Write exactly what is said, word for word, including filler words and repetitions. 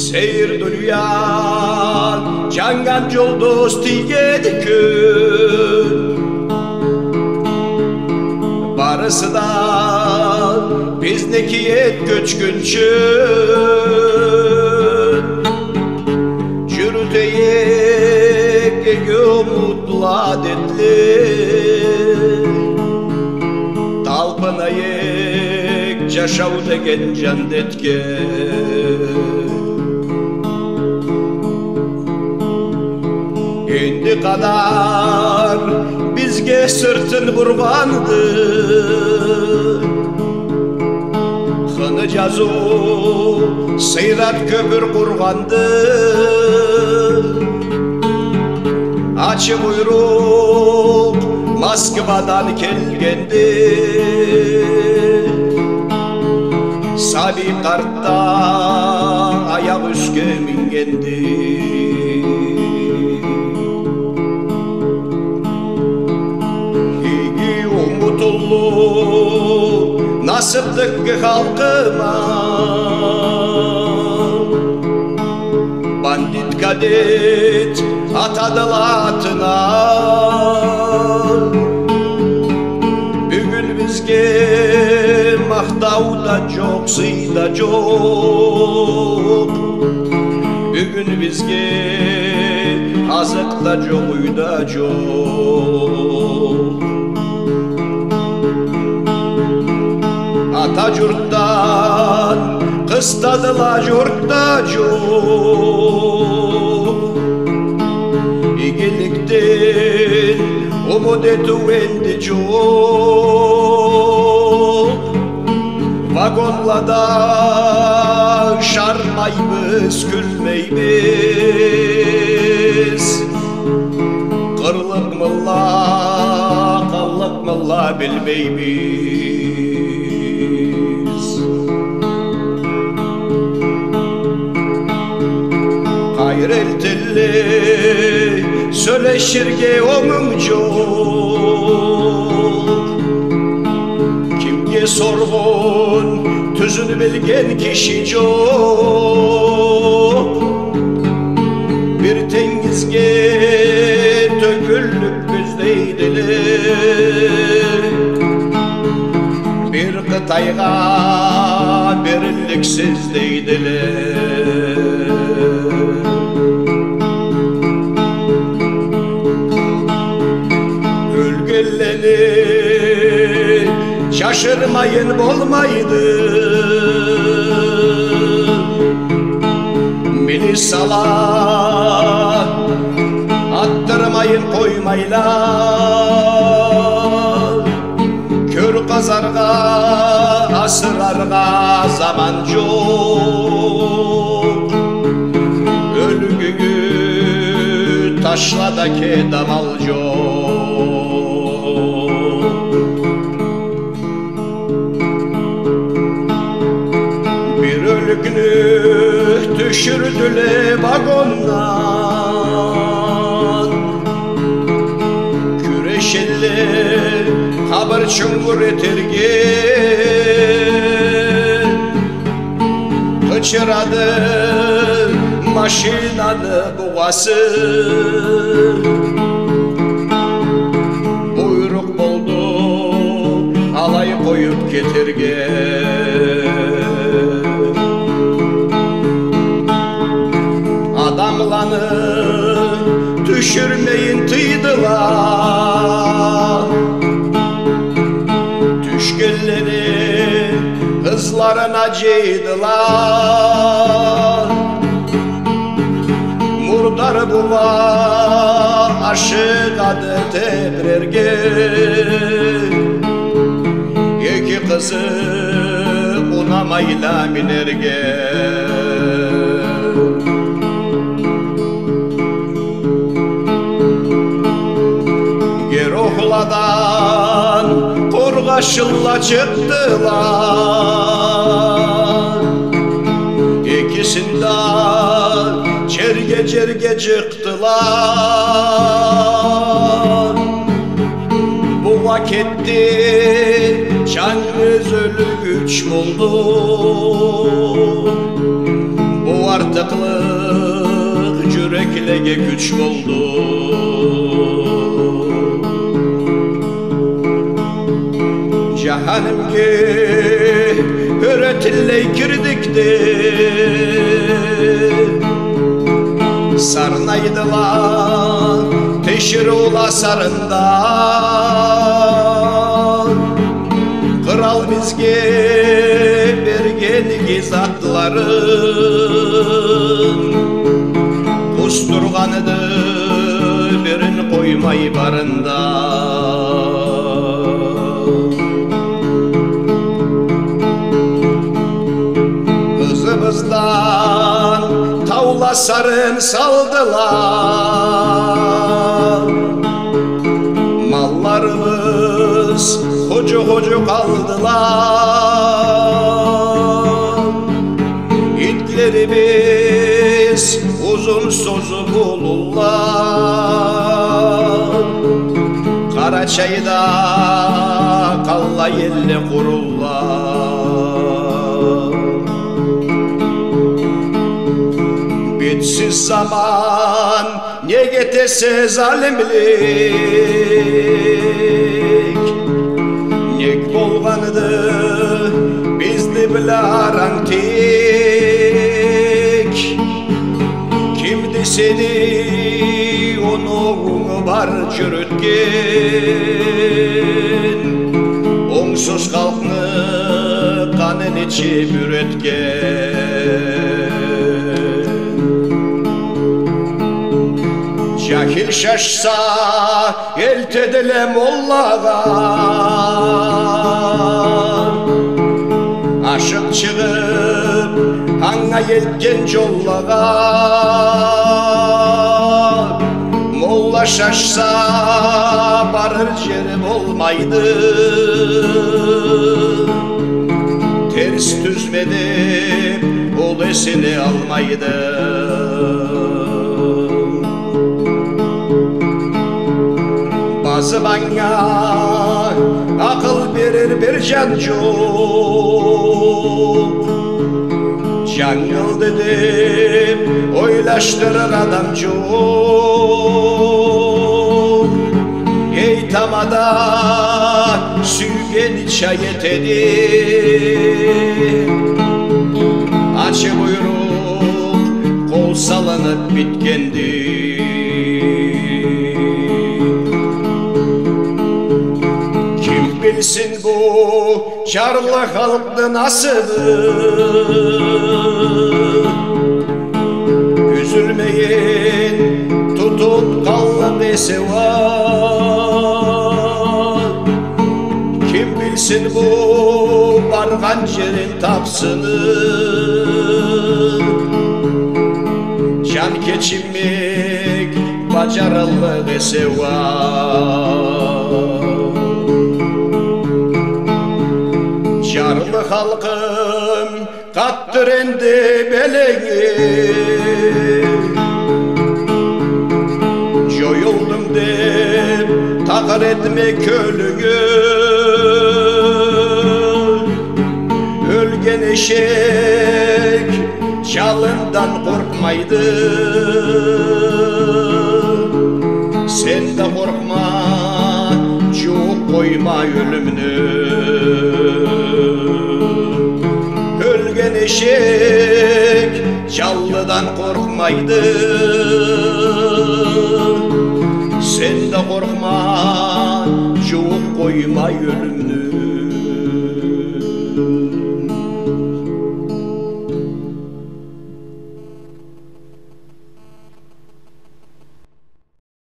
Сейир дуния, джаннган джолдос тийген кюн. Барысы да бизники эд кёчгюнчю. Джюрютейик иги умутла, адетле. Талпынайык джашау деген джандетге. Энди къадар бизге сыртын бургъанды. Хыны джазыу сырат кёпюр къургъанды. Ачы къуйрукъ Москвадан келгенди. Сабий, къарт да аякъ юсге мингенди. Иги умут уллу насыпдыкъ халкъыма. Бандит, кадет атадыла атына. Бюгюн бизге махтау да джокъ, сый да джокъ. Бюгюн бизге азыкъ да джокъ, уй да джокъ. Ата джуртдан къыстадыла, джурт да джокъ. Игиликден умут этиу энди джокъ. Вагонлада ышармайбыз, кюлмейбиз. Къырыллыкъмыла, къаллыкъмыла, билмейбиз. Къайры элтелле, сёлеширге онгум джокъ. Кимге соргъун, тюзюн билген киши джокъ. Бир тенгизге тёгюллюкбюз дейдиле. Бир Къытайгъа берилликсиз дейдиле. Ёлгенлени джашырмайын болмайды. Милисала атдырмайын къоймайла. Кёр къазаргъа, асыраргъа заман джокъ. Ёлгюнгю ташла да кет, амал джокъ. Бир ёлюкню тюшюрдюле вагондан. Кюрешелле къабыр чунгур этерге. Къычырады машинаны бугъасы. Буйрукъ болду алай къоюп кетерге. Адамланы тюшюрмейин тыйдыла. Тюшгенлени ызларына джыйдыла. Мурдар бугъа ашыкъады тебрерге. Эки къызы унамайла минерге. Герохладан къоргъашылла чыкъдыла. Экисин да джерге-джерге джыкъдыла. Бугъа кетди, джангыз ёлгюч болду. Бу арт Къылыкълыкъ джюреклеге кюч болду. Джаханимге ёретинлей кирдик де, сарнайдыла тиширыула сарында. Кърал бизге берген иги затларын къусдургъанды бирин къоймай барын да. Ызыбыздан таула сарын салдыла. Малларыбыз худжу-худжу къалдыла. Итлерибиз узун созуп улулла. Къарачайда къаллай элле къурулла. Битсиз заман нек этесе залимлик? Нек болгъанды бизни бла аранг тик? Кимди сени оноуунг бар джюрютген? Онгсуз халкъны къанын ичип юретген. Джахил шашса, элтедиле моллагъа. Ашыкъ чыгъып, анга элтген джоллагъа. Молла шашса, барыр джери болмайды. Терс-тюзме деп, ол эсине алмайды. Базып анга акъыл берир бир джан джокъ. Джангылды деп ойлашдырыр адам джокъ. Эй, тамада сюйгенича этеди. Ачы буйрукъ къол салынып битгенди. Ким билсин бу джарлы халкъны насыбы? Юзюлмейин тутуп къаллыкъ эсе уа. Ким билсин бу баргъан джерин тапсынып, джан кечинмек баджарыллыкъ эсе уа. Джарлы халкъым, къатдыр энди беленги. Джоюлдум деп такъыр этме кёлюнгю. Ёлген эшек джалындан къоркъмайды. Сен да къоркъма, джууукъ къойма ёлюмню. Ёлген эшек джаллыдан къоркъмайды. Сен да къоркъма, джууукъ къойма ёлюмню.